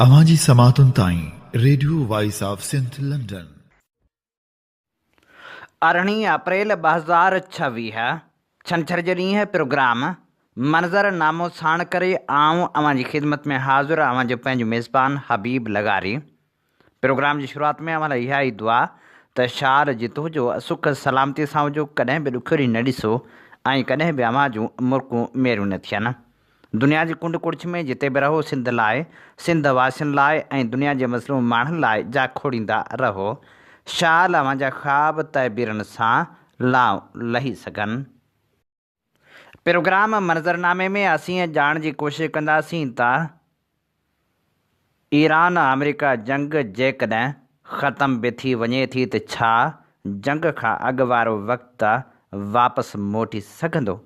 اوهان جي سماعتن تائين radio voice of Sindh London. ارڙهين اپريل 2026 ڇنڇر جي ڏينهن پروگرام منظر نامو ساڻ ڪري آئون اوهان جي خدمت ۾ حاضر اوهان جو پنهنجو ميزبان حبيب لغاري پروگرام جي شروعات ۾ اوهان لاء اها ئي دعا ته شال جت هجو سک سلامتي سان هجو ڪڏهن به ڏکيو ڏينهن نه ڏسو ۽ ڪڏهن به اوهان جون مرڪون ميريون نه ٿين. دنيا جي ڪنڊ ڪڙڇ ۾ جتي به رهو سنڌ لاء، سنڌ واسين لاء ۽ دنيا جي مظلوم ماڻهن لاء جاکوڙيندا رهو. شال اوهان جا خواب تعبيرن سان لانء لهي سگهن. پروگرام منظرنامي ۾ اسين ڄاڻڻ جي ڪوشش ڪنداسين ته ايران آمريڪا جنگ جيڪڏهن ختم به ٿي وڃي ٿي ته ڇا جنگ کان اڳ وارو وقت واپس موٽي سگهندو؟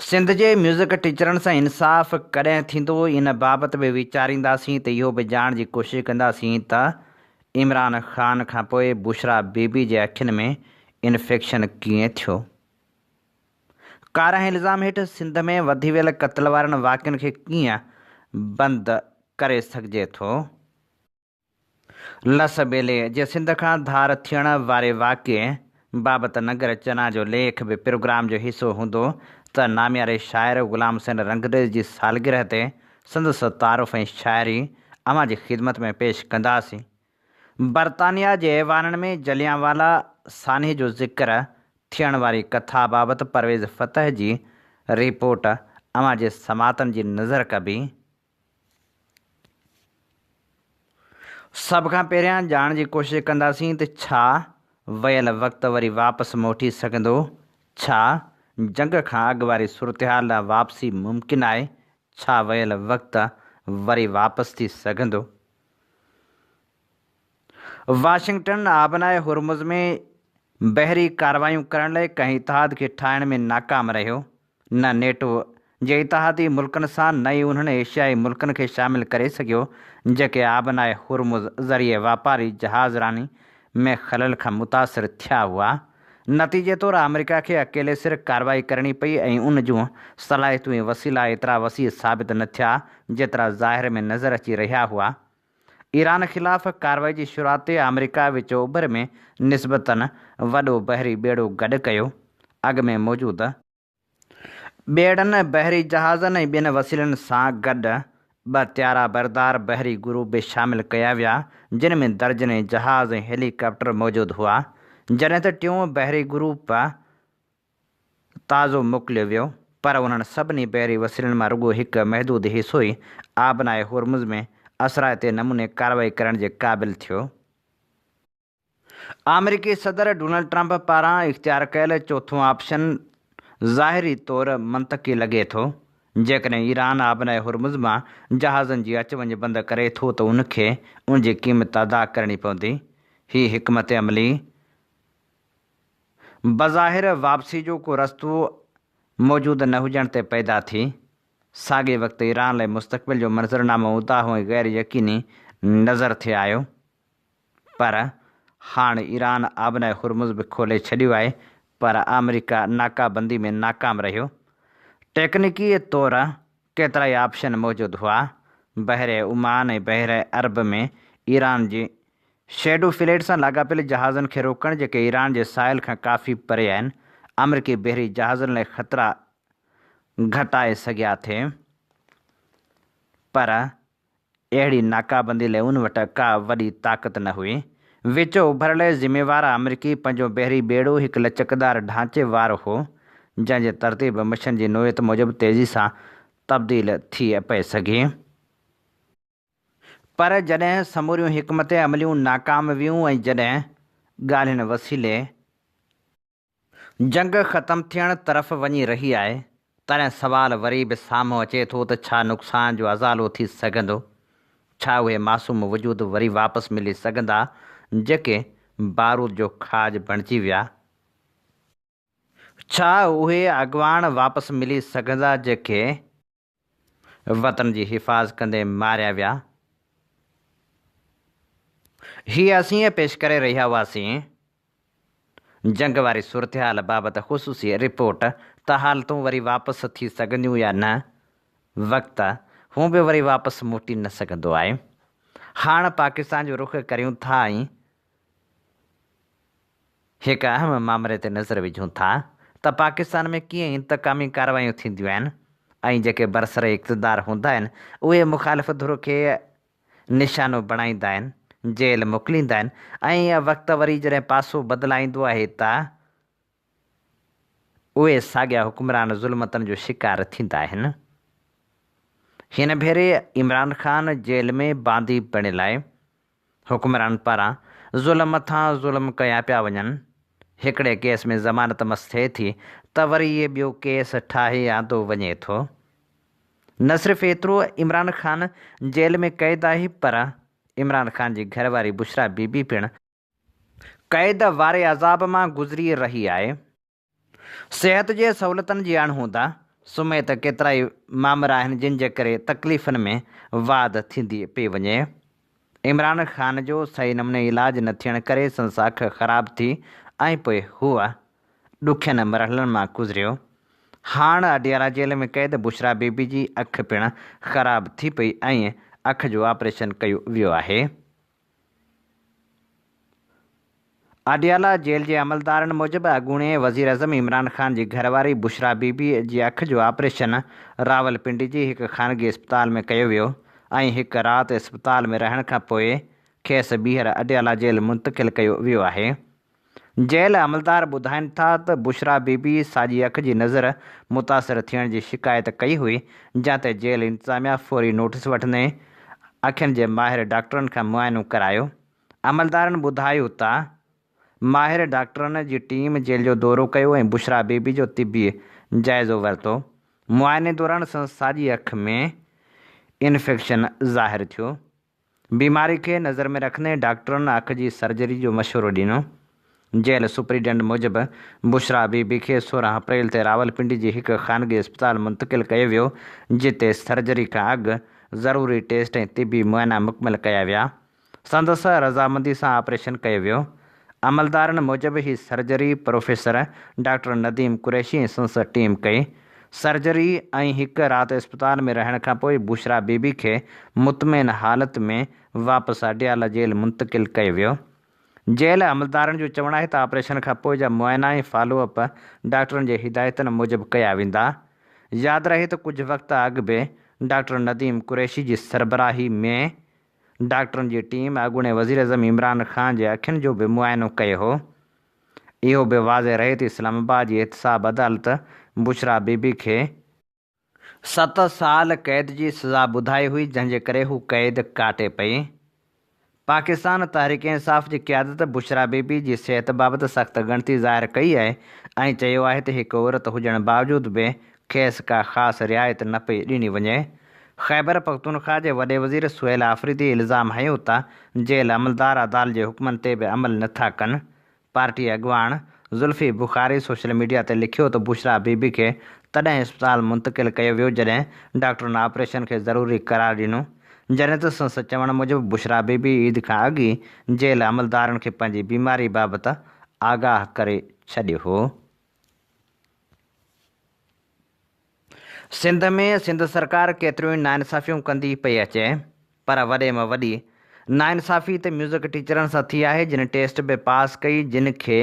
سنڌ جي ميوزڪ ٽيچرن سان انصاف ڪڏهن ٿيندو ان بابت به ويچارينداسين ته اهو به ڄاڻڻ جي ڪوشش ڪنداسين ته عمران خان کانپوء بشريٰ بي بي جي اکين ۾ انفيڪشن ڪيئن ٿيو؟ ڪارنهن الزام هيٺ سنڌ ۾ وڌي ويل قتل وارن واقعن کي ڪيئن بند ڪري سگهجي ٿو؟ لس ٻيلي جي سنڌ کان ڌار ٿيڻ واري واقعي بابت ننگر چنا جو ليک به پروگرام جو حصو هوندو ته نامياري شاعر غلام حسين رنگريز جي سالگرهه تي سندس تعارف ۽ شاعري اوهان جي خدمت ۾ پيش ڪنداسين. برطانيا جي ايوانن ۾ جليانوالا سانحي جو ذڪر ٿيڻ واري ڪٿا بابت پرويز فتح جي رپورٽ اوهان جي سماعتن جي نظر ڪبي. سڀ کان پهريان ڄاڻڻ جي ڪوشش ڪنداسين ته ڇا ويل وقت وري واپس موٽي سگهندو؟ ڇا جنگ کان اڳ واري صورتحال ڏانهن واپسي ممڪن آهي؟ ڇا ويل وقت وري واپس ٿي سگهندو؟ واشنگٽن آبنائي هرمز ۾ بحري ڪارروايون ڪرڻ لاء ڪنهن اتحاد کي ٺاهڻ ۾ ناڪام رهيو. نه نيٽو جي اتحادي ملڪن سان نه ئي انهن ايشيائي ملڪن کي شامل ڪري سگهيو جيڪي آبنائي هرمز ذريعي واپاري جهاز راني ۾ خلل کان متاثر ٿيا هئا. نتيجي طور آمريڪا کي اڪيلي سر ڪارروائي ڪرڻي پئي ۽ ان جون صلاحيتون ۽ وسيلا ايترا وسيع ثابت نه ٿيا جيترا ظاهر ۾ نظر اچي رهيا هئا. ايران خلاف ڪارروائي جي شروعات تي آمريڪا وچ اوڀر ۾ نسبتاً وڏو بحري ٻيڙو گڏ ڪيو. اڳ ۾ موجود ٻيڙن، بحري جهازن ۽ ٻين وسيلن سان گڏ ٻه طيارا بردار بحري گروپ به شامل ڪيا ويا، جن ۾ درجنين جهاز ۽ هيلي ڪاپٽر موجود هئا. جڏهن ته ٽيون بحري گروپ تازو موڪليو ويو، پر انهن سڀني بحري وسيلن مان رڳو هڪ محدود حصو ئي آبنائي هرمز ۾ اثرائتي نموني ڪارروائي ڪرڻ جي قابل ٿيو. آمريڪي صدر ڊونلڊ ٽرمپ پاران اختيار ڪيل چوٿون آپشن ظاهري طور منطقي لڳي ٿو. جيڪڏهن ايران آبنائي هرمز مان جهازن جي اچ وڃ بند ڪري ٿو ته ان کي ان جي قيمت ادا ڪرڻي پوندي. هي حڪمت عملي بظاهر واپسي جو ڪو رستو موجود نه هجڻ تي پيدا ٿي. ساڳئي وقت ايران لاء مستقبل جو منظرنامو اونداهو ۽ غير يقيني نظر ٿي آيو. پر هاڻ ايران آبنائي هرمز به کولي ڇڏيو آهي پر آمريڪا ناڪابندي ۾ ناڪام رهيو. ٽيڪنيڪي طور ڪيترائي آپشن موجود هئا. بحر عمان ۽ بحر عرب ۾ ايران جي شيڊو فليٽ سان لاڳاپيل جهازن کي روڪڻ جيڪي ايران جي ساحل کان ڪافي پري آهن، آمريڪي بحري جهازن لاء خطرا گهٽائي سگهيا ٿي، پر اهڙي ناڪابندي لاء ان وٽ ڪا وڏي طاقت نه هئي. وچ اوڀر لاء ذميوار آمريڪي پنجون بحري ٻيڙو هڪ لچڪدار ڍانچي وارو هو، جنهن جي ترتيب مشن جي نوعيت موجب تيزي سان تبديل ٿي پئي سگهي. پر جڏهن سموريون حڪمت عمليون ناڪام ويون ۽ جڏهن ڳالهين وسيلي جنگ ختم ٿيڻ طرف وڃي رهي آهي، تڏهن سوال وري به سامهون اچي ٿو ته ڇا نقصان جو ازالو ٿي سگهندو؟ ڇا اهي معصوم وجود وري واپس ملي سگهندا جيڪي بارود جو کاڄ بڻجي ويا؟ ڇا اهي اڳواڻ واپس ملي سگهندا جيڪي وطن جي حفاظ ڪندي ماريا ويا. هي اسين پيش ڪري رهيا هئاسين جنگ واري صورتحال بابت خصوصي رپورٽ ته حالتون وري واپس ٿي سگهنديون يا نه، وقت هون به وري واپس موٽي نه سگهندو آهي. هاڻ پاڪستان جو رخ ڪريون ٿا ۽ هڪ اهم مامري تي نظر وجهون ٿا ته پاڪستان ۾ ڪيئن انتقامي ڪارروايون ٿينديون آهن ۽ جيڪي برسر اقتدار هوندا آهن اهي مخالف ڌر کي نشانو بڻائيندا آهن، جيل موڪليندا آهن ۽ وقت وري جڏهن پاسو بدلائيندو آهي ته اهي ساڳيا حڪمران ظلمتن جو شڪار ٿيندا آهن. هن ڀيري عمران خان جيل ۾ باندي بڻيل آهي. حڪمران پاران ظلم مٿان ظلم ڪيا پيا وڃن، هڪڙي ڪيس ۾ ضمانت مس ٿئي ٿي ته وري ٻيو ڪيس ٺاهي آندو وڃي ٿو. نه صرف ايترو عمران خان جيل ۾ قيد آهي پر عمران خان جي گهر واري بشريٰ بي بي پڻ قيد واري عذاب مان گذري رهي آهي. صحت جي سهولتن جي اڻهوند سميت ڪيترائي مامرا آهن جن جي ڪري تڪليفن ۾ واڌ ٿيندي پئي وڃي. عمران خان جو صحيح نموني علاج نه ٿيڻ ڪري سندس اک خراب ٿي ۽ پوء هو ڏکين مرحلن مان گذريو. هاڻ اڊيالا جيل ۾ قيد بشريٰ بي بي جي اک پڻ خراب ٿي پئي ۽ اک جو آپريشن ڪيو ويو آهي. اڊيالا جيل جي عملدارن موجب اڳوڻي وزيراعظم عمران خان جي گهرواري بشريٰ بي بي جي اک جو آپريشن راولپنڊي جي هڪ خانگي اسپتال ۾ ڪيو ويو ۽ هڪ رات اسپتال ۾ رهڻ کانپوء کيس ٻيهر اڊيالا جيل منتقل ڪيو ويو آهي. جيل عملدار ٻڌائين ٿا ته بشريٰ بي بي ساڄي اک جي نظر متاثر ٿيڻ جي شڪايت ڪئي هئي، جنهن تي جيل انتظاميا فوري نوٽيس وٺندي اکين جي ماهر ڊاڪٽرن کان معائنو ڪرايو. عملدارن ٻڌايو ته ماهر ڊاڪٽرن جي ٽيم جيل جو دورو ڪيو ۽ بشريٰ بي بي جو طبي جائزو ورتو. معائني دوران سندس ساڄي اک ۾ انفيڪشن ظاهر ٿيو. بيماري کي نظر ۾ رکندي ڊاڪٽرن اک جي سرجري جو مشورو ڏنو. جيل سپرنٽينڊنٽ موجب بشريٰ بي بي کي 16 اپريل تي راولپنڊي جي هڪ خانگي اسپتال منتقل ڪيو ويو جتي سرجري کان اڳ ضروري ٽيسٽ ۽ طبي معائنا مڪمل ڪيا ويا. سندس رضامندي سان آپريشن ڪيو ويو. عملدارن موجب هي surgery professor doctor Nadeem Qureshi ۽ سندس ٽيم ڪئي. سرجري ۽ هڪ رات اسپتال ۾ رهڻ کانپوء بشريٰ بي بي کي مطمئن حالت ۾ واپس اڊيالا جيل منتقل ڪيو ويو. جيل عملدارن جو چوڻ آهي ته آپريشن کانپوء جا معائنا ۽ فالو اپ ڊاڪٽرن جي هدايتن موجب ڪيا ويندا. ياد رهي ته ڪجهه وقت اڳ به ڊاڪٽر نديم قريشي جي سربراهي ۾ ڊاڪٽرن جي ٽيم اڳوڻي وزيراعظم عمران خان جي اکين جو به معائنو ڪيو هو. اهو به واضح رهي ته اسلام آباد جي احتساب عدالت بشريٰ بي بي کي ست سال قيد جي سزا ٻڌائي هئي جنهن جي ڪري هو قيد ڪاٽي پئي. پاڪستان تحريڪ انصاف جي قيادت بشريٰ بي بي جي صحت بابت سخت ڳڻتي ظاهر ڪئي آهي ۽ چيو آهي ته هڪ عورت هجڻ باوجود به کيس ڪا خاص رعايت نه پئي ڏني وڃي. خيبر پختونخوا جي وڏي وزير سهيل آفريدي الزام هنيو ته جيل عملدار عدالت جي حڪمن تي به عمل نه ٿا ڪن. پارٽي اڳواڻ زلفي بخاري سوشل ميڊيا تي لکيو ته بشريٰ بي بي کي تڏهن اسپتال منتقل ڪيو ويو جڏهن ڊاڪٽرن آپريشن کي ضروري قرار ڏنو. جڏهن ته سندس چوڻ موجب بشريٰ بي بي عيد کان اڳ ئي جيل عملدارن کي پنهنجي بيماري بابت آگاهه ڪري ڇڏيو هو. سنڌ ۾ سنڌ سرڪار ڪيتريون ئي ناانصافيون ڪندي پئي اچي پر وڏي ۾ وڏي ناانصافي ته ميوزڪ ٽيچرن سان ٿي آهي جن ٽيسٽ به پاس ڪئي جن کي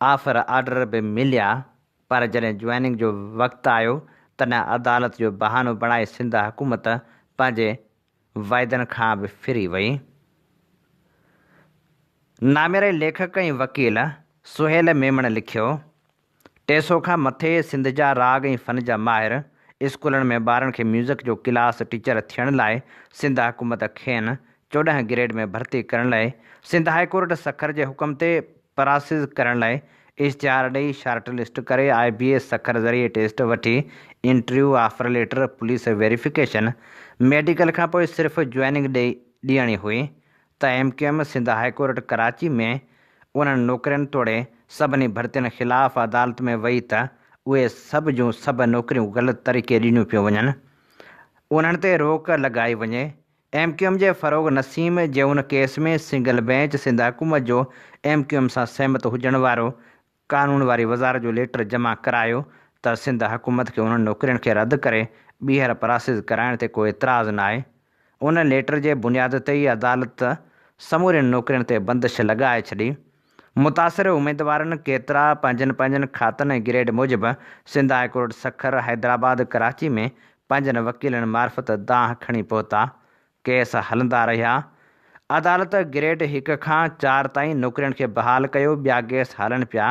آفر آرڊر به مليا پر جڏهن جوائننگ جو وقت آيو تڏهن عدالت جو بهانو بڻائي سنڌ حڪومت پنهنجي واعدن کان به ڦري وئي. نامياري ليکڪ ۽ وڪيل سهيل ميمڻ لکيو، 300 کان مٿي سنڌ جا راڳ ۽ فن جا ماهر اسڪولن ۾ ٻارن کي ميوزڪ جو ڪلاس ٽيچر ٿيڻ لاء سنڌ حڪومت کين 14 گريڊ ۾ ڀرتي ڪرڻ لاء سنڌ هاء ڪورٽ سکر جي حڪم تي پراسز ڪرڻ لاء اشتهار ڏئي شارٽ لسٽ ڪري آء بي اي سکر ذريعي ٽيسٽ وٺي interview offer letter police verification medical کانپوء صرف جوائننگ ڏيڻي هئي ته M Q M Sindh high court Karachi ۾ انهن نوڪرين توڙي سڀني ڀرتين خلاف عدالت ۾ وئي ته اهي سڀ جون سڀ نوڪريون غلط طريقي ڏنيون پيون وڃن انهن تي روڪ لڳائي وڃي. ايم ڪيو ايم جي فروغ نسيم جي ان ڪيس ۾ سنگل بينچ سنڌ حڪومت جو ايم ڪيو ايم سان سهمت هجڻ وارو قانون واري وزارت جو ليٽر جمع ڪرايو ته سنڌ حڪومت کي انهن نوڪرين کي رد ڪري ٻيهر پراسيس ڪرائڻ تي ڪو اعتراض ناهي. ان ليٽر جي بنياد تي ئي عدالت سمورين نوڪرين تي بندش لڳائي ڇڏي. متاثر اميدوارن ڪيترا پنهنجن پنهنجن کاتن ۽ گريڊ موجب سنڌ هاء ڪورٽ سکر، حيدرآباد، ڪراچي ۾ پنهنجن وڪيلن معرفت دانهن کڻي پهتا. ڪيس هلندا رهيا. عدالت گريڊ هڪ کان چار تائين نوڪرين کي بحال ڪيو، ٻيا ڪيس هلن پيا.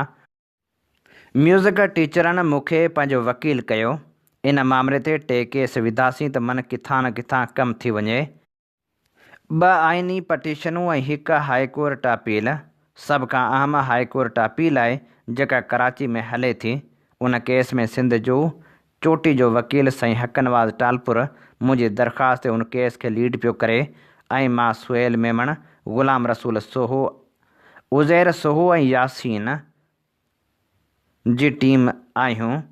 ميوزڪ ٽيچرن مون کي پنهنجو وڪيل ڪيو. ان مامري تي ٽي ڪيس وڌاسين ته من ڪٿان نه ڪٿان ڪم ٿي وڃي. ٻه آئيني پٽيشنون ۽ هڪ هاء ڪورٽ اپيل. سڀ کان اهم هاء ڪورٽ اپيل آهي جيڪا ڪراچي ۾ هلي ٿي. ان ڪيس ۾ سنڌ جو چوٽي جو وڪيل سائين حقنواز ٽالپر منهنجي درخواست تي ان ڪيس کي ليڊ پيو ڪري ۽ مان سهيل ميمڻ، غلام رسول سوهو، عزير سوهو ۽ ياسين جي ٽيم آهيون.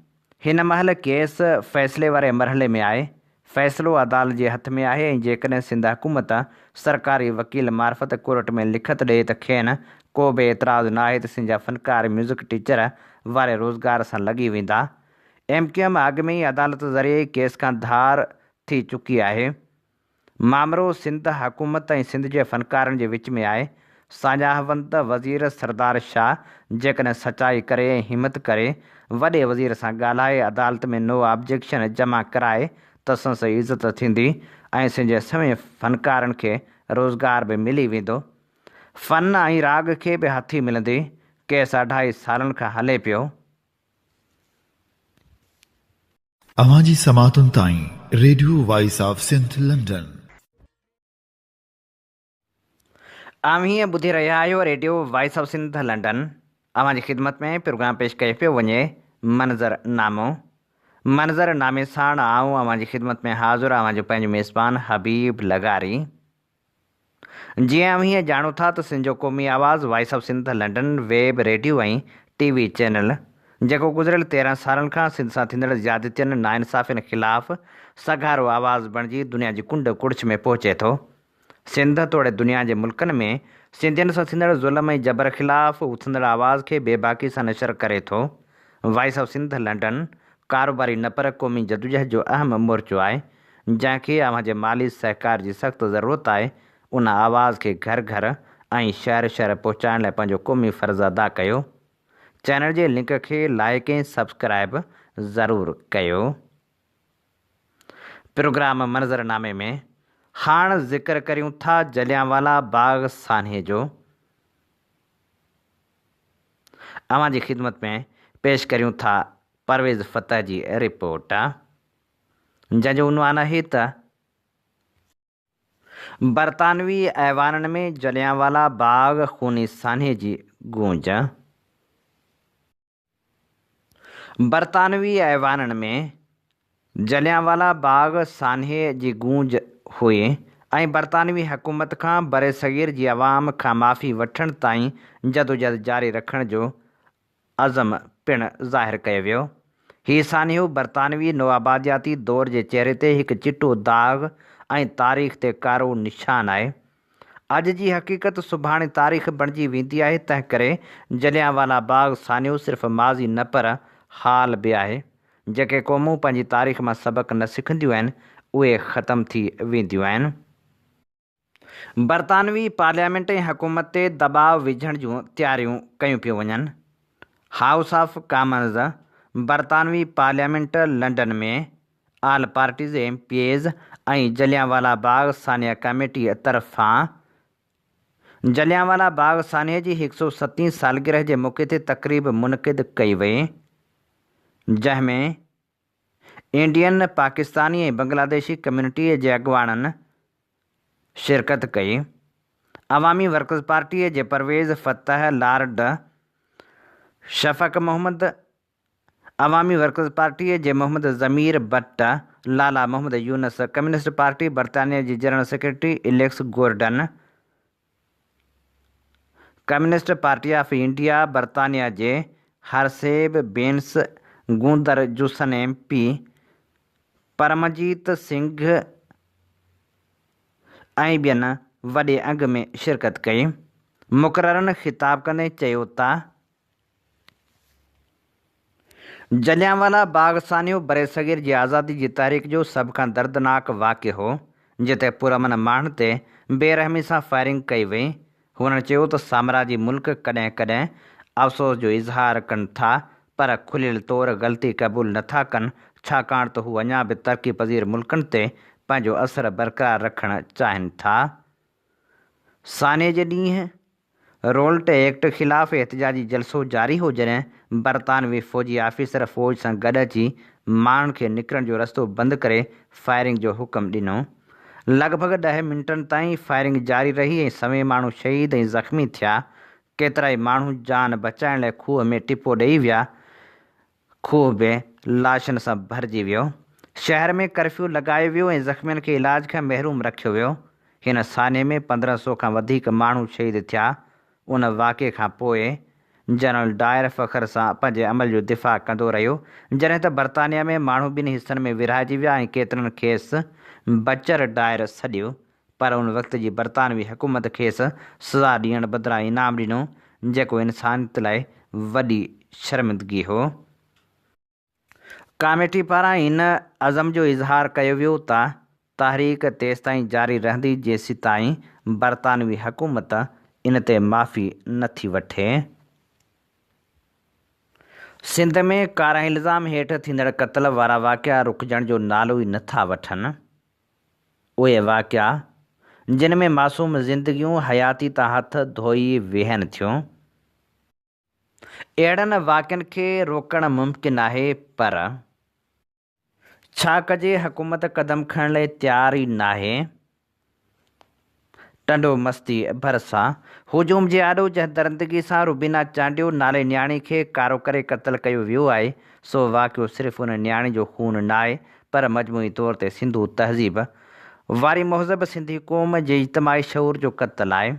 هن مهل ڪيس فيصلي واري مرحلي ۾ آهي. فيصلو عدالت جي هٿ ۾ آهي ۽ جيڪڏهن سنڌ حڪومت سرڪاري وڪيل معرفت ڪورٽ ۾ لکت ڏئي ته کين ڪو به اعتراض ناهي ته سنڌ جا فنڪار ميوزڪ ٽيچر واري روزگار سان لڳي ويندا. ايم ڪيو ايم اڳ ۾ ئي عدالت ذريعي ڪيس کان ڌار ٿي چڪي آهي. مامرو سنڌ حڪومت ۽ سنڌ جي فنڪارن جي وچ ۾ آهي. ساڃاهوند وزير سردار شاهه جيڪڏهن سچائي ڪري ۽ همت ڪري وڏي وزير سان ڳالهائي عدالت ۾ نو آبجيڪشن جمع ڪرائي ته سنس عزت ٿيندي ۽ سنڌ جي سوين فنڪارن کي روزگار به ملي ويندو. فن ۽ راڳ کي به هٿي ملندي. ڪيس اڍائي سالن کان هلي پيو. اوهان جي سماعتن تائين radio voice of Sindh London. اوهين ٻڌي رهيا آهيو radio voice of Sindh London. اوهان جي خدمت ۾ پروگرام پيش ڪيو پيو وڃي منظر نامو. منظر نامي ساڻ آئون اوهان جي خدمت ۾ حاضر اوهان جو پنهنجو ميزبان حبيب لغاري. جيئن اوهين ڄاڻو ٿا ته سنڌ جو قومي آواز voice of Sindh London web radio ۽ T V channel جيڪو گذريل 13 سالن کان سنڌ سان ٿيندڙ زيادتين ناانصافين خلاف سگهارو آواز بڻجي دنيا جي ڪنڊ ڪڙڇ ۾ پهچي ٿو سنڌ توڙي دنيا جي ملڪن ۾ سنڌين سان ٿيندڙ ظلم ۽ جبر خلاف اٿندڙ آواز کي بيباڪي سان نشر ڪري ٿو وائس آف سنڌ لنڊن ڪاروباري نه پر قومي جدوجهد جو اهم مورچو آهي جنهن کي اوهان جي مالي سهڪار جي سخت ضرورت آهي، ان آواز کي گهر گهر ۽ شهر شهر پهچائڻ لاء پنهنجو قومي فرض ادا ڪيو. چينل جي لنڪ کي لائيڪ ۽ سبسڪرائيب ضرور ڪيو. پروگرام منظر نامي ۾ هاڻ ذڪر ڪريون ٿا جليانوالا باغ سانحي جو. اوهان جي خدمت ۾ پيش ڪريون ٿا پرويز فتح جي رپورٽ. جنهن جو عنوان آهي ته. برطانوي ايوانن ۾ جليانوالا باغ خوني سانحي جي گونج. برطانوي ايوانن ۾ جليانوالا باغ سانحي جي گونج هئي ۽ برطانوي حڪومت کان برصغير جي عوام کان معافي وٺڻ تائين جدوجهد جاري رکڻ جو عزم پڻ ظاهر ڪيو ويو. هي سانحو برطانوي نوآبادياتي دور جي چهري تي هڪ چٽو داغ ۽ تاريخ تي ڪارو نشان آهي. اڄ جي حقيقت سڀاڻي تاريخ بڻجي ويندي آهي تنهنڪري جليانوالا باغ سانحو صرف ماضي نه پر حال به آهي. جيڪي قومون پنهنجي تاريخ مان سبق نه سکنديون آهن اهي ختم ٿي وينديون آهن. برطانوي پارليامينٽ ۽ حڪومت تي دٻاء وجهڻ جون تياريون ڪيون پيون وڃن. هائوس آف ڪامنز، برطانوي parliament London ۾ all parties M P As ۽ Jallianwala Bagh سانحه committee طرفان جليانوالا باغ سانحي جي هڪ سئو ستين سالگرهه جي موقعي تي تقريب منعقد ڪئي وئي جنهن ۾ انڊين، پاڪستاني ۽ بنگلاديشي ڪميونٽيء جي اڳواڻن شرڪت ڪئي. عوامي ورڪرز پارٽيء جي پرويز فتح لارڊ، شفق محمد، عوامي ورڪرز پارٽيء جي محمد ضمير بٽ، لالا محمد يونس، ڪميونسٽ پارٽي برطانيه جي general secretary Alex Gordon, communist party of India برطانيه جي هرسيب بينس، گوندر جوسن ايم پي، پرمجيت سنگهه ۽ ٻين وڏي انگ ۾ شرڪت ڪئي. مقررن خطاب ڪندي چيو ته. جليانوالا باغ سانحو برصغير جي آزادي جي تحريڪ جو سڀ کان دردناڪ واقعو هو، جتي پرامن ماڻهن تي بي رحمي سان فائرنگ ڪئي وئي. هنن چيو ته سامراجي ملڪ ڪڏهن ڪڏهن افسوس جو اظهار ڪن ٿا پر کليل طور غلطي قبول نٿا ڪن ڇاڪاڻ ته هو اڃا به ترقي پذير ملڪن تي پنهنجو اثر برقرار رکڻ چاهين ٿا. سانحي جي ڏينهن رولٽ ايڪٽ خلاف احتجاجي جلسو جاري هو جڏهن برطانوي فوجي آفيسر فوج سان گڏ اچي ماڻهن کي نڪرڻ جو رستو بند ڪري فائرنگ جو حڪم ڏنو. لڳ ڀڳ ڏهه منٽن تائين فائرنگ جاري رهي ۽ سوين ماڻهو شهيد ۽ زخمي ٿيا. ڪيترائي ماڻهو جان بچائڻ لاء کوهه ۾ ٽپو ڏئي ويا. کوهه به لاشن سان ڀرجي ويو. شهر ۾ ڪرفيو لڳايو ويو ۽ زخمين کي علاج کان محروم رکيو ويو. هن سانحي ۾ 15 سو کان وڌيڪ ماڻهو شهيد ٿيا. ان واقعي کان پوء جنرل ڊائر فخر سان پنهنجي عمل جو دفاع ڪندو رهيو، جڏهن ته برطانيا ۾ ماڻهو ٻن حصن ۾ ورهائجي ويا ۽ ڪيترن کيس بچر ڊائر سڏيو، پر ان وقت جي برطانوي حڪومت کيس سزا ڏيڻ بدران انعام ڏنو، جيڪو انسانيت لاء وڏي شرمندگي هو. ڪاميٽي پاران ان عزم جو اظهار ڪيو ويو ته تحريڪ تيستائين جاري رهندي جيسيتائين برطانوي حڪومت ان تي معافي نه ٿي وٺي. سنڌ ۾ ڪارنهن الزام هيٺ ٿيندڙ قتل وارا واقعا رڪجڻ جو نالو ئي نه ٿا وٺن. اهي واقعا، جن ۾ معصوم زندگيون حياتي تان هٿ ڌوئي ويهن ٿيون. اهڙن واقعن کي روڪڻ ممڪن آهي پر. ڇا ڪجي حڪومت قدم کڻڻ لاء تيار ئي ناهي. ٽنڊو مستي ڀرسان هجوم جي آڏو جنهن درندگي سان روبينا چانڊيو نالي نياڻي کي ڪارو ڪري قتل ڪيو ويو آهي سو واقعو صرف ان نياڻي جو خون ناهي پر مجموعي طور تي سنڌو تهذيب واري مهذب سنڌي قوم جي اجتماعي شعور جو قتل آهي.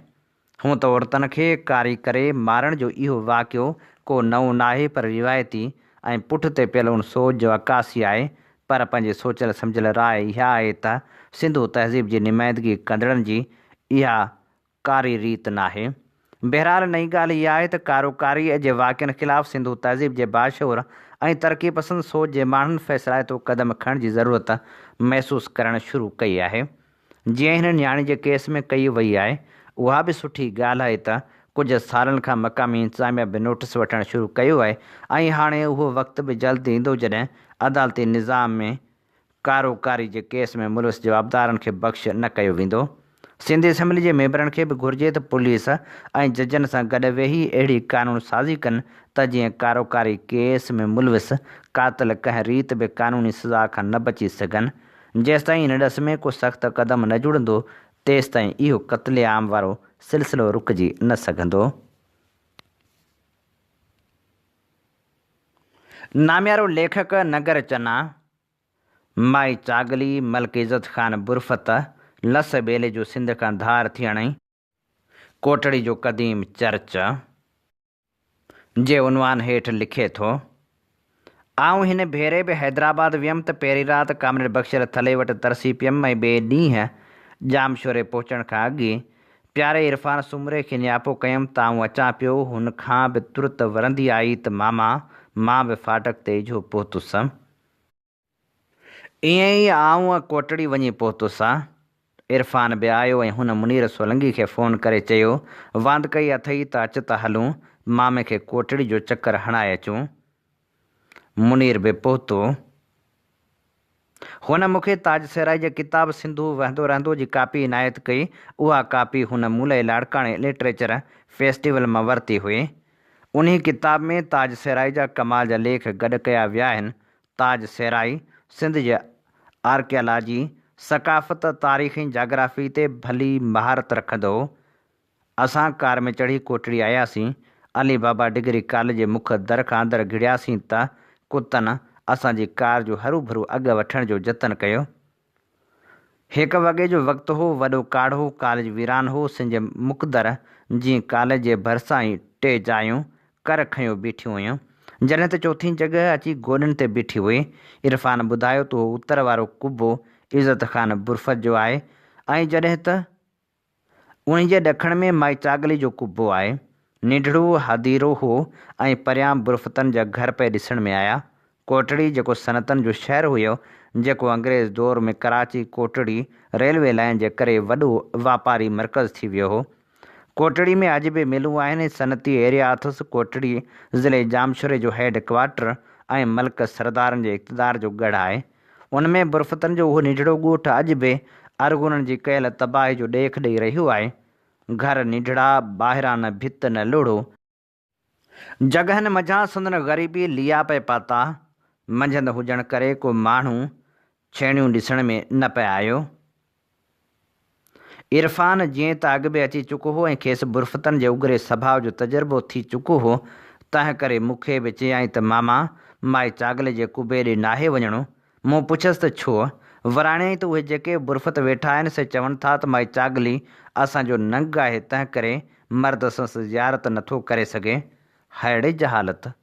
هونء ته عورتن کي ڪاري ڪري مارڻ جو اهو واقعو ڪو نئون ناهي پر روايتي ۽ پٺ تي پيل ان سوچ جو عڪاسي آهي پر پنهنجي سوچيل سمجهيل راء اها آهي ته سنڌو تهذيب جي نمائندگي ڪندڙن جي اها ڪاري ريت ناهي. بهرحال نئين ڳالهه اها آهي ته ڪارو ڪاريء جي واقعن خلاف سنڌو تهذيب جي باشعور ۽ ترقي پسند سوچ جي ماڻهن فيصلائتو قدم کڻڻ جي ضرورت محسوس ڪرڻ شروع ڪئي آهي. جيئن هن نياڻي جي ڪيس ۾ ڪئي وئي آهي. اها به سٺي ڳالهه آهي ته ڪجهه سالن کان مقامي انتظاميا به نوٽس وٺڻ شروع ڪيو آهي ۽ هاڻي اهو وقت به جلد ايندو جڏهن عدالتي نظام ۾ ڪارو ڪاري جي ڪيس ۾ ملوث جوابدارن کي بخش نه ڪيو ويندو. سنڌ اسيمبلي جي ميمبرن کي به گهرجي ته پوليس ۽ ججن سان گڏ ويهي اهڙي قانون سازي ڪن ته جيئن ڪارو ڪاري ڪيس ۾ ملوث قاتل ڪنهن ريت به قانوني سزا کان نه بچي سگهن. جيستائين ان ڏس ۾ ڪو سخت قدم نه جڙندو تيستائين اهو قتل عام وارو سلسلو رڪجي نه سگهندو. ناميارو ليکڪ ننگر چنا، مائي چاڳلي، ملڪ عزت خان برفت، لس ٻيلي جو سنڌ کان ڌار ٿيڻ ۽ ڪوٽڙي جو قديم چرچ جي عنوان هيٺ لکي ٿو، آئون هن ڀيري به حيدرآباد ويم ته پهرين رات ڪامريڊ بخشل ٿلهي وٽ ترسي پيم ۽ ٻئي ڏينهن ڄامشوري پهچڻ کان اڳي پياري عرفان سومري کي نياپو ڪيم ته آئون اچان پيو، هن کان به ترت ورندي آئي ته ماما مان به ڦاٽڪ تي اجهو پهتس. ائين ئي آئون ڪوٽڙي وڃي پهتس. عرفان به آيو ۽ هن منير سولنگي کي فون ڪري چيو، واندڪائي اٿئي ته اچ ته هلون، مامي کي ڪوٽڙي جو چڪر هڻائي اچون. منير به پهتو. هن مون کي تاج صحرائي جي ڪتاب سنڌو وهندو رهندو جي ڪاپي عنايت ڪئي. اها ڪاپي هن مون لئه لاڙڪاڻي لٽريچر فيسٽيول مان ورتي هئي. انهي ڪتاب ۾ تاج صحرائي جا ڪمال جا ليک گڏ ڪيا ويا آهن. تاج صحرائي سنڌ جي آرڪيالاجي، ثقافت، تاريخ ۽ جاگرافي تي ڀلي مهارت رکندو هو. اسان ڪار ۾ چڙهي ڪوٽڙي آياسين. علي بابا ڊگري ڪاليج جي مک در کان اندر گهڙياسين ته ڪتن اسان جي ڪار جو هروڀرو اڳ وٺڻ جو جتن ڪيو. هڪ وڳي جو وقت هو، وڏو ڪاڙهو، ڪاليج ويران هو، سنج مقدر جيئن ڪاليج جي ڀرسان ئي ٽي جايون ڪر کنيو بيٺيون هيون. جڏهن ته چوٿين جڳهه اچي گوڏن تي بيٺي هئي. عرفان ٻڌايو ته اهو اتر وارو قبو عزت خان برفت جو آهي ۽ جڏهن ته انهي جي ڏکڻ ۾ مائي چاڳلي جو قبو آهي. ننڍڙو هديرو هو ۽ پريان برفتن جا گهر پئي ڏسڻ ۾ آيا. ڪوٽڙي جيڪو صنعتن جو شهر هيو، جيڪو انگريز دور ۾ ڪراچي ڪوٽڙي ريلوي لائين جي ڪري وڏو واپاري مرڪز ٿي ويو هو. ڪوٽڙي ۾ اڄ به ملون آهن ۽ صنعتي ايريا اٿس. ڪوٽڙي ضلعي ڄامشوري جو هيڊ ڪوارٽر ۽ ملڪ سردارن جي اقتدار جو ڳڙهه آهي. ان ۾ برفتن جو اهو ننڍڙو ڳوٺ اڄ به ارغونن جي ڪيل تباهي جو ڏيک ڏئي رهيو آهي. گهر ننڍڙا، ٻاهران نه ڀت نه لوڙهو. جڳهن منجهان سندن غريبي ليئا پئي پاتا. منجهند هجڻ ڪري ڪو ماڻهو ڇيڻيون ڏسڻ ۾ نه پئي آيو. عرفان جيئن ته اڳ به اچي چڪو هو ۽ کيس برفتن جي اگري سڀاء جو تجربو ٿي چڪو هو، تنهن ڪري مون کي به چيائين ته ماما، مائي چاڳلي جي قبي ڏي ناهي وڃڻو. مون پڇيس ته ڇو؟ وراڻيائين ته اهي جيڪي برفت ويٺا آهن سي چون ٿا ته مائي چاڳلي اسان جو ننگ آهي تنهنڪري مرد سنس زيارت نٿو ڪري سگهي. ههڙي جهالت!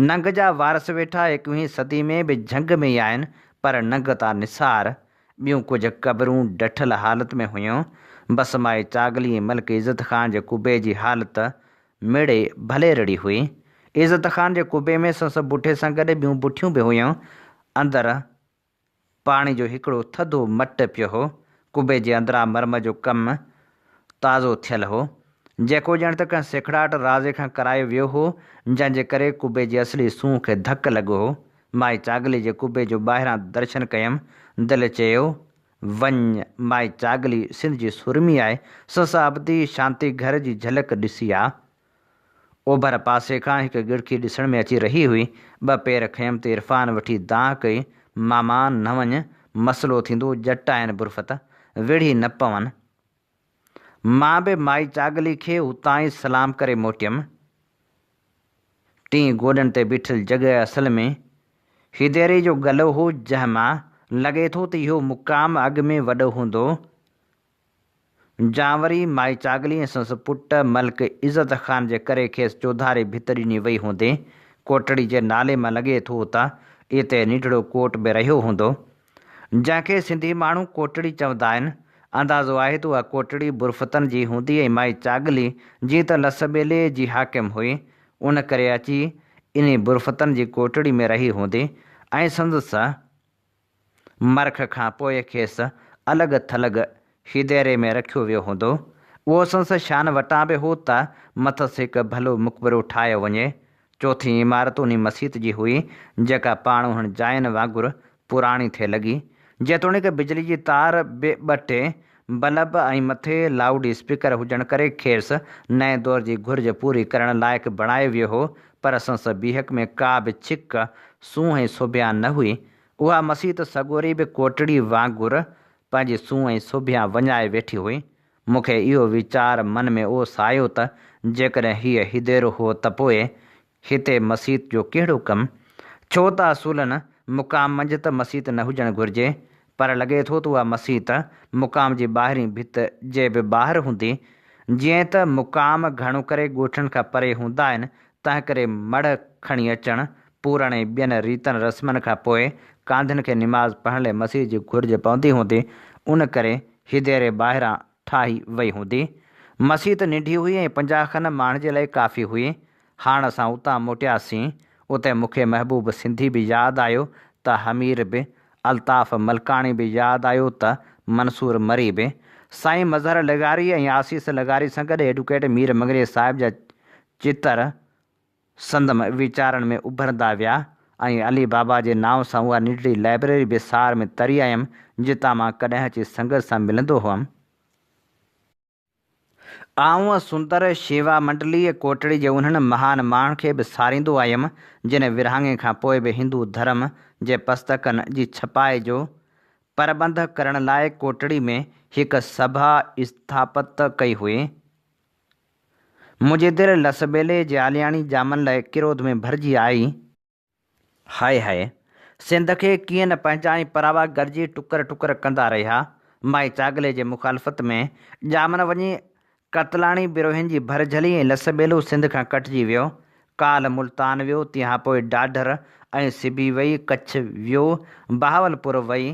ننگ جا وارث ويٺا ايڪويهين صدي ۾ به جهنگ ۾ ئي آهن پر ننگ تان نثار. ٻيون ڪجهه قبرون ڊٺل حالت ۾ هيون. بس مائي چاڳلي ۽ ملڪ عزت خان جي قبي جي حالت مڙئي ڀليرڙي هئي. عزت خان جي قبي ۾ سس بٺي سان گڏ ٻيون بٺيون به هيون. اندر پاڻي جو هڪڙو ٿڌو مٽ پيو هو. قبي جي اندران مرمت جو ڪم تازو ٿيل هو. جيڪو ڄڻ ته ڪنهن سيکڙاٽ رازي کان ڪرايو ويو هو، جنهن جي ڪري قبي جي اصلي سونهن کي ڌڪ لڳو هو. مائي چاڳلي جي قبي جو ٻاهران درشن ڪيم. دل چيو، وڃ، مائي چاڳلي سنڌ جي سورمي آهي، سس ابدي شانتي گهر جي جهلڪ ڏسي آ. اوڀر پاسي کان هڪ ڳڙکي ڏسڻ ۾ اچي رهي هئي. ٻه پير کنيم ته عرفان وٺي دانهن ڪئي، ماما نه وڃ، مسئلو ٿيندو، ڄٽ آهن برفت، وڙهي نه پون. مان به مائي چاڳلي کي اتان ئي سلام ڪري موٽيم. ٽين گوڏن تي بيٺل جڳهه اصل ۾ هيديري جو گلو هو، جنهن مان لڳي ٿو ته اهو مقام اڳ ۾ وڏو هوندو. جانوري مائي چاڳلي ۽ سندس پٽ ملڪ عزت خان جي ڪري کيس چوڌاري ڀت ڏني وئي هوندي. ڪوٽڙي جي نالي مان لڳي ٿو ته اتي ننڍڙو ڪوٽ به رهيو هوندو. جنهن کي سنڌي ماڻهو ڪوٽڙي چوندا آهن. اندازو آهي ته اها ڪوٽڙي برفتن جي هوندي ۽ مائي چاڳلي جيئن ته لسٻيلي جي حاڪم هئي، ان ڪري اچي انهي برفتن جي ڪوٽڙي ۾ رهي هوندي ۽ سندس مرک کان پوء کيس الڳ ٿلڳ هيديري ۾ رکيو ويو هوندو. اهو سندس شان وٽان به هو ته مٿس هڪ ڀلو مقبرو ٺاهيو وڃي. چوٿين عمارت انهي مسيت جي هئي، جيڪا پاڻ انهن جاين وانگر پراڻي ٿي لڳي. جيتوڻيڪ بجلي جي تار به ٻه ٽي بلب ۽ مٿي لائوڊ اسپيڪر هجڻ ڪري کيس نئين دور جي گهرج پوري ڪرڻ لائق بڻايو ويو هو، پر سندس بيهڪ ۾ ڪا به ڇڪ، سونهن ۽ سوڀيا نه هئي. اها مسيت سڳوري به ڪوٽڙي وانگر پنهنجي سونهن ۽ سوڀيا وڃائي ويٺي هئي. مون کي اهو ويچار من ۾ اوس آيو ته جيڪڏهن هيء هديرو هو ته پوء هتي مسيت جو ڪهڙو ڪم؟ ڇو ته اصولن مقام منجهه ته مسيت نه هجڻ گهرجي، پر لڳي ٿو ته اها مسيت مقام جي ٻاهرين ڀت جي به ٻاهر هوندي. جيئن ته مقام گهڻو ڪري ڳوٺن کان پري هوندا آهن، تنهنڪري مڙهه کڻي اچڻ، پورڻ ۽ ٻين ريتن رسمن کان پوء ڪانڌين کي نماز پڙهڻ لاء مسيت جي گهرج پوندي هوندي، ان ڪري هديري ٻاهران ٺاهي وئي هوندي. مسيت ننڍي هئي ۽ 50 کن ماڻهن جي لاء ڪافي هئي. هاڻ اسان اتان موٽياسين. اتي مون کي محبوب سنڌي به ياد آيو ته حمير به، الطاف ملڪاڻي به ياد آيو ته منصور مري به. سائين مظهر لغاري ۽ آسيس لغاري سان گڏ ايڊوڪيٽ مير مڱريي صاحب جا چتر سندم ويچارن ۾ اڀرندا ويا ۽ علي بابا جي نانء سان اها ننڍڙي لائبريري به سار ۾ تري آيم، جتان مان ڪڏهن اچي سنگت سان ملندو هئم. آئون سندر شيوا منڊليء ڪوٽڙي جي انهن مهان ماڻهن کي به ساريندو آيم، جن ورهاڱي کان پوء به هندو ڌرم جي پستڪن جي ڇپائي جو پرٻنڌ ڪرڻ لاء ڪوٽڙي ۾ هڪ سڀا اسٿاپت ڪئي هئي. منهنجي دل لسٻيلي جي عالياڻي ڄامن لاء ڪروڌ ۾ ڀرجي آئي. High high! سنڌ کي ڪيئن نه پنهنجا ۽ پراوا گڏجي ٽڪر ٽڪر ڪندا رهيا. مائي چاڳلي جي مخالفت ۾ ڄامن وڃي قتلاڻي بروهين جي ڀر جهلي ۽ لسٻيلو سنڌ کان ڪٽجي ويو. ڪالهه ملتان ويو، تنهان پوء ڍاڍر ۽ سبي وئي، ڪڇ ويو، بهاولپور وئي،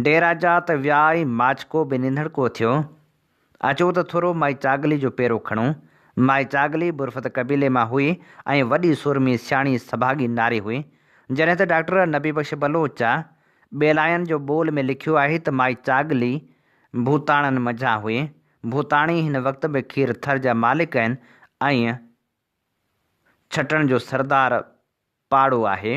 ڊيرا جات ويا ۽ ماڇڪو به ننڌڻڪو ٿيو. اچو ته ٿورو مائي چاڳلي جو پيرو کڻون. مائي چاڳلي برفت قبيلي مان هئي ۽ وڏي سورمي، سياڻي، سڀاڳي ناري هئي. جڏهن ته ڊاڪٽر نبي بخش بلوچ ٻيلاين جو ٻول ۾ لکيو آهي ته مائي چاڳلي ڀوتاڻن منجهان هئي. ڀوتاڻي هن وقت به کير ٿر جا مالڪ آهن ۽ ڇٽڻ جو سردار پاڙو آهي.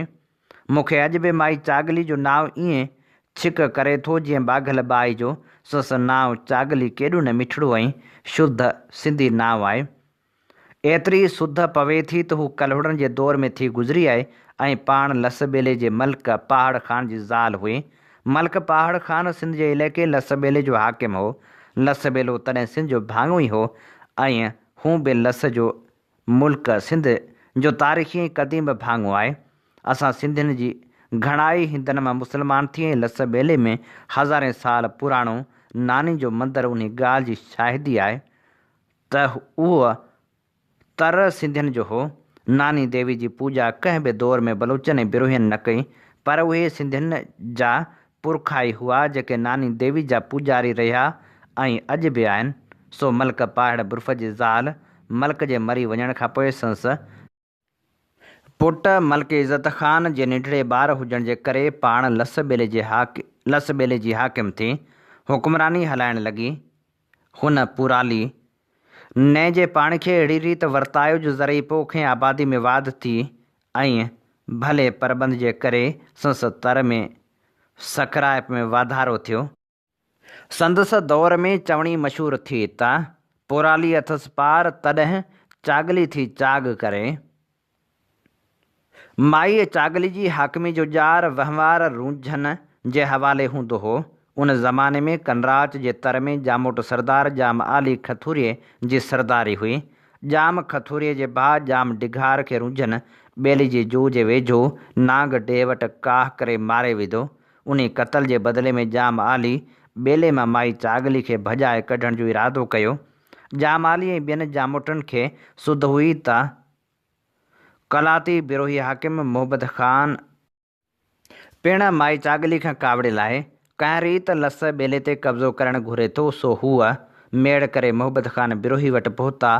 مون کي اڄ به مائي چاڳلي جو نانء ائين ڇڪ ڪري ٿو جيئن ٻاگهل ٻائي جو سس نانء چاڳلي ڪيڏو نه مٺڙو ۽ شڌ سنڌي نانء آهي. ايتري سڌ پوي ٿي ته هو ڪلهوڙن جي دور ۾ ٿي گذري آهي ۽ پاڻ لس ٻيلي جي ملڪ پاهڙ خان جي زال هئي. ملڪ پاهڙ خان سنڌ جي علائقي لس ٻيلي جو حاڪم هو. لس ٻيلو تڏهن سنڌ جو ڀاڱو ئي هو ۽ هون به لس جو ملڪ سنڌ جو تاريخي ۽ قديم ڀاڱو آهي. اسان سنڌين جي گهڻائي هندن مان مسلمان ٿي ۽ لس ٻيلي ۾ هزارين سال پراڻو ناني جو مندر انهي ڳالهه جي شاهدي آهي ته اهو تر سنڌين جو هو. ناني ديوي جي پوڄا ڪنهن به دور ۾ بلوچن ۽ بروهين نه ڪئي، پر اهي سنڌين جا پرکا ئي هئا، جيڪي ناني ديوي جا پوڄاري رهيا ۽ اڄ به آهن. سو ملڪ پاهڙ برف جي زال ملڪ جي مري وڃڻ کانپوء سندس پٽ ملڪ عزت خان جي ننڍڙي ٻار هجڻ جي ڪري پاڻ لس ٻيلي جي لس ٻيلي جي حاڪم ٿي حڪمراني هلائڻ لڳي. هن پورالي نئين جي پاڻي کي اهڙي ريت ورتايو جو زرعي پوک ۽ آبادي ۾ واڌ ٿي ۽ ڀلي پرٻنڌ جي ڪري سندس تر ۾ سکرائپ ۾ واڌارو ٿيو. سندس دور ۾ چوڻي مشهور ٿي ته، پورالي اٿس پار، تڏهن چاڳلي ٿي چاڳ ڪري. مائيء چاڳلي جي حاڪمي جو ڄار وهنوار رونجهن جي حوالي هوندو هو. ان زماني ۾ ڪنراچ جي تر ۾ ڄاموٽ سردار ڄام عالي کٿوريي جي سرداري هئي. ڄام کٿوريي جي ڀاء ڄام ڊگهار کي رونجهن ٻيلي جي جوء جي ويجهو نانگ ڊيهه وٽ ڪاهه ڪري ماري وڌو. انهي قتل جي بدلي ۾ ڄام عالي ٻيلي مان مائي چاڳلي کي ڀڄائي ڪڍڻ جو ارادو ڪيو. ڄام عالي ۽ ٻين ڄاموٽن کي سڌ هئي ته قلاتي بروهي حاڪم محبت خان پڻ مائي چاڳلي کان ڪاوڙيل آهي، ڪنهن ريت لس ٻيلي تي قبضو ڪرڻ گهري ٿو، سو هو ميڙ ڪري محبت خان بروهي وٽ پهتا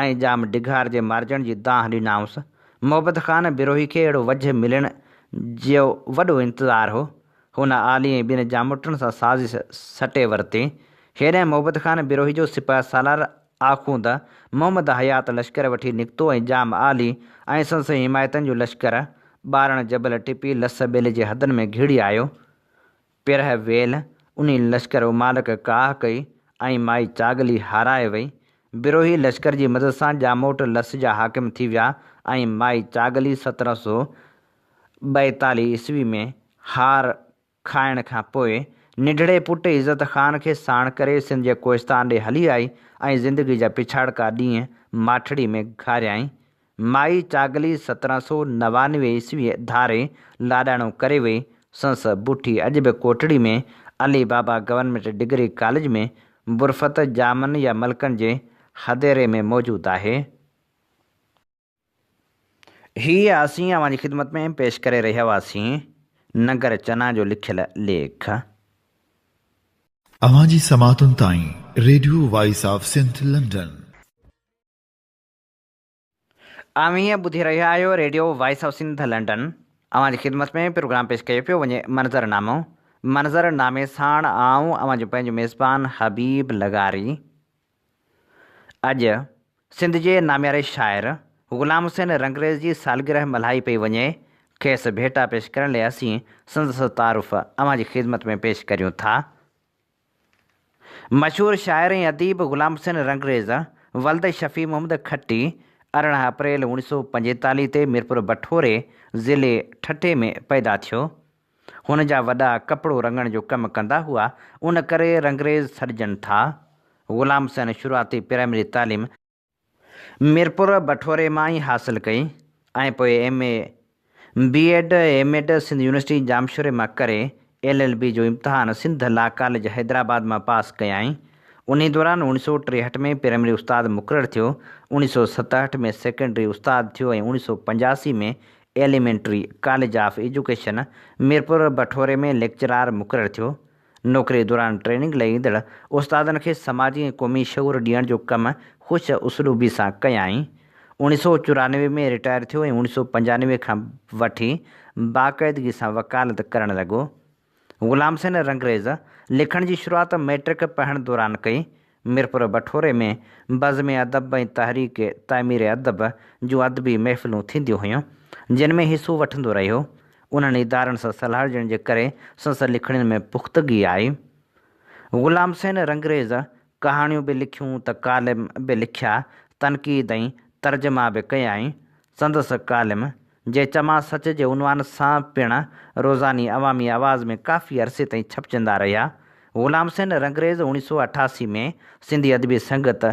۽ ڄام ڊگهار جي مارجڻ جي دانهن ڏنائونس. محبت خان بروهي کي اهڙو وجهه ملڻ جو وڏو انتظار هو. هن عالي ۽ ٻين ڄاموٽن سان سازش سٽي ورتي. هيڏانهن محبت خان بروهي جو سپهه سالار آخوند محمد حيات لشڪر وٺي نڪتو ۽ ڄام عالي ۽ سندس حمايتن جو لشڪر ٻارڻ جبل ٽپي لس ٻيلي جي حدن ۾ گهڙي آيو. پرهه ويل انهي لشڪر امالڪ ڪاهه ڪئي ۽ مائي چاڳلي هارائي وئي. بروهي لشڪر جي مدد سان ڄاموٽ لس جا حاڪم ٿي ويا ۽ مائي چاڳلي 1742 عيسوي ۾ هار کائڻ کان پوء ننڍڙي پٽ عزت خان کي ساڻ ڪري سنڌ جي ڪوهستان ڏي هلي آئي ۽ زندگي جا پڇاڙڪا ڏينهن ماٺڙي ۾ گهاريائين. مائي چاڳلي 1799 عيسويء ڌاري لاڏاڻو ڪري وئي. سندس بٺي اڄ به Kotri ۾ Ali Baba government degree college ۾ Burfat ڄامن يا ملڪن جي هديري ۾ موجود آهي. هيء اسين اوهان جي خدمت ۾ پيش ڪري رهيا هئاسين ننگر چنا جو لکيل ليک. اوهان جي سماعتن تائين radio voice of Sindh London. اوهين ٻڌي رهيا آهيو radio voice of Sindh London. اوهان جي خدمت ۾ پروگرام پيش ڪيو پيو وڃي منظر نامو. منظر نامي ساڻ آئون اوهان جو پنهنجو ميزبان حبيب لغاري. اڄ سنڌ جي نامياري شاعر غلام حسين رنگريز جي سالگرهه ملهائي پئي وڃي. کيس ڀيٽا پيش ڪرڻ لئه اسين سندس تعارف اوهان جي خدمت ۾ پيش ڪريون ٿا. مشهور شاعر ۽ اديب غلام حسين رنگريز ولد شفيع محمد کٽي 18 اپريل 1945 تي ميرپور بٺوري ضلعي ٺٽي ۾ پيدا ٿيو. هن جا وڏا ڪپڙو رڱڻ جو ڪم ڪندا هئا، ان ڪري رنگريز سڏجن ٿا. غلام حسين شروعاتي پرائمري تعليم ميرپور بٺوري مان ئي حاصل ڪئي ۽ پوء M A, B Ed, M Ed Sindh university ڄامشوري مان ڪري ايل ايل بي جو امتحان سنڌ لا ڪاليج حيدرآباد مان پاس ڪيائين. انهي دوران اوڻيھ سئو ٽيهٺ ۾ پرائمري استاد مقرر ٿيو، اوڻيھ سئو ستهٺ ۾ سيڪنڊري استاد ٿيو ۽ اوڻيھ سئو پنجاسي ۾ elementary college of education Mirpur Bathore ۾ lecturer مقرر ٿيو. نوڪري دوران ٽريننگ لئي ايندڙ استادن کي سماجي ۽ قومي شعور ڏيڻ جو ڪم خوش اسلوبي سان ڪيائين. اوڻيھ سئو چورانوي ۾ رٽائر ٿيو ۽ اوڻيھ سئو پنجانوي کان وٺي باقاعدگي سان وڪالت ڪرڻ لڳو. غلام حسين رنگريز لکڻ جي شروعات مئٽرڪ پڙهڻ دوران ڪئي. ميرپور بٺوري ۾ بزم ادب ۽ تحريڪ تعمير ادب جون ادبي محفلون ٿينديون هيون، جن ۾ حصو وٺندو رهيو. انهن ادارن سان سلهاڙجڻ جي ڪري سندس لکڻين ۾ پختگي آئي. غلام حسين رنگريز ڪهاڻيون به لکيون ته ڪالم به لکيا، تنقيد ۽ ترجما به ڪيائين. سندس ڪالم، جي چمان سچ جي عنوان سان پڻ روزاني عوامي آواز ۾ ڪافي عرصي تائين ڇپجندا رهيا. غلام حسين رنگريز اوڻيهه سؤ 88 ۾ سنڌي ادبي سنگت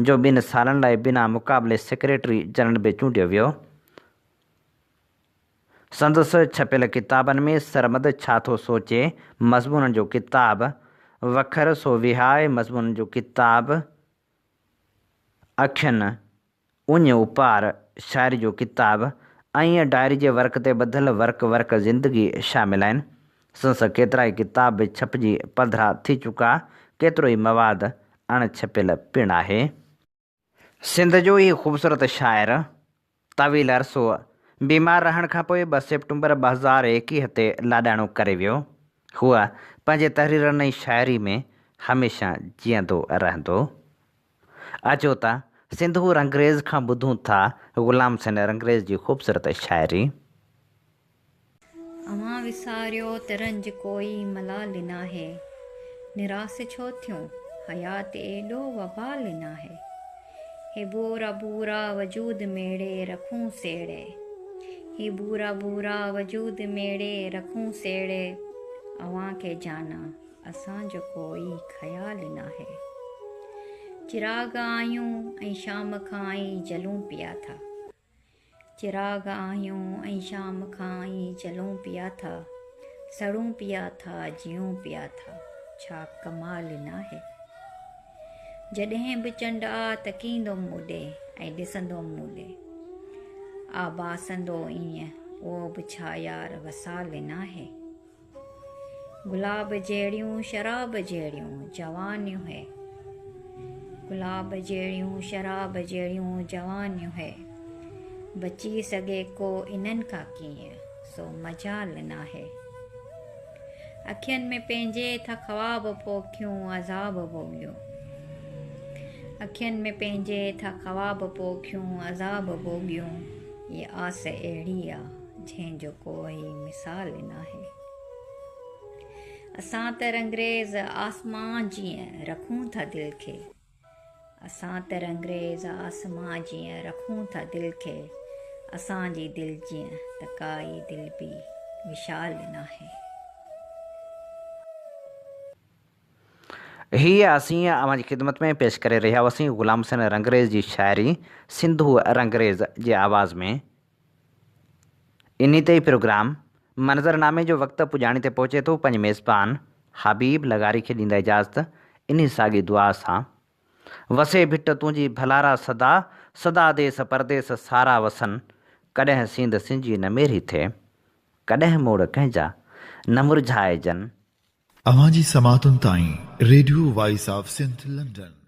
جو ٻن سالن لاء بنا مقابلي سيڪريٽري جنرل به چونڊيو ويو. سندس ڇپيل ڪتابن ۾ سرمد ڇا ٿو سوچي، مضمونن جو ڪتاب، وکر سو وهاء، مضمونن جو ڪتاب، اکين اڃ اپار، شاعري جو ڪتاب ۽ ڊائري جي ورق تي ٻڌل ورق ورق زندگي شامل آهن. سندس ڪيترائي ڪتاب به ڇپجي پڌرا ٿي چڪا، ڪيترو ئي مواد اڻ ڇپيل پڻ آهي. سنڌ جو هي خوبصورت شاعر طويل عرصو بيمار رهڻ کانپوء ٻه سيپٽمبر 2021 تي لاڏاڻو ڪري ويو. هو پنهنجي تحريرن ۽ شاعري ۾ هميشه جيئندو رهندو. اچو ته سنڌو رنگريز کان ٻڌون ٿا غلام حسين رنگريز جي خوبصورت شاعري. اوهان وساريو ته رنج ڪوئي ملال ناهي، نراس ڇو ٿيون، حيات ايڏو وبال ناهي. هي ڀورا ڀورا وجود ميڙي رکون سيڙي، هي ڀورا ڀورا وجود ميڙي رکون سيڙي، اوهان کي جانان اسان جو ڪوئي خيال ناهي. چراغ آهيون ۽ شام کان ئي جلون پيا ٿا. چراغ آهيون ۽ شام کان ئي جلون پيا ٿا. سڙون پيا ٿا جيئون پيا ٿا. ڇا ڪمال ناهي. جڏهن به چنڊ آ تڪيندو مون ڏي ۽ ڏسندو مون ڏي. آ باسندو ايئن اهو به ڇا يار وصال ناهي. گلاب جهڙيون شراب جهڙيون جوانيون هي گلاب جهڙيون شراب جهڙيون جوانيون هي بچي سگهي ڪو انهن کان ڪيئن سو مجال ناهي اکين ۾ پنهنجي ٿا خواب پوکيون عذاب ڀوڳيون اکين ۾ پنهنجي ٿا خواب پوکيون عذاب ڀوڳيون هي آس اهڙي آ جنهن جو ڪوئي مثال ناهي. اسان ته رنگريز آسمان جيئن رکون ٿا دل کي. اسان ته رنگريز آسمان جيئن رکون ٿا دل کي. اسان جي دل جيئن ته ڪائي دل به وشال ناهي. هيء اسين اوهان جي خدمت ۾ پيش ڪري رهيا هئاسين غلام حسين رنگريز جي شاعري سنڌو رنگريز جي آواز ۾. انهي تي ئي پروگرام منظر نامي جو وقت پڄاڻي تي پهچي ٿو پنهنجي ميزبان حبيب لغاري کي ڏيندا اجازت انهي ساڳي دعا سان وسي ڀٽ تنهنجي ڀلارا سدا سدا ديس پرديس سارا وسن ڪڏهن سينڌ سنجي نه ميري ٿئي ڪڏهن موڙ ڪنهن جا نه مرجهائجن. اوهان جي سماعتن تائين radio voice of Sindh London.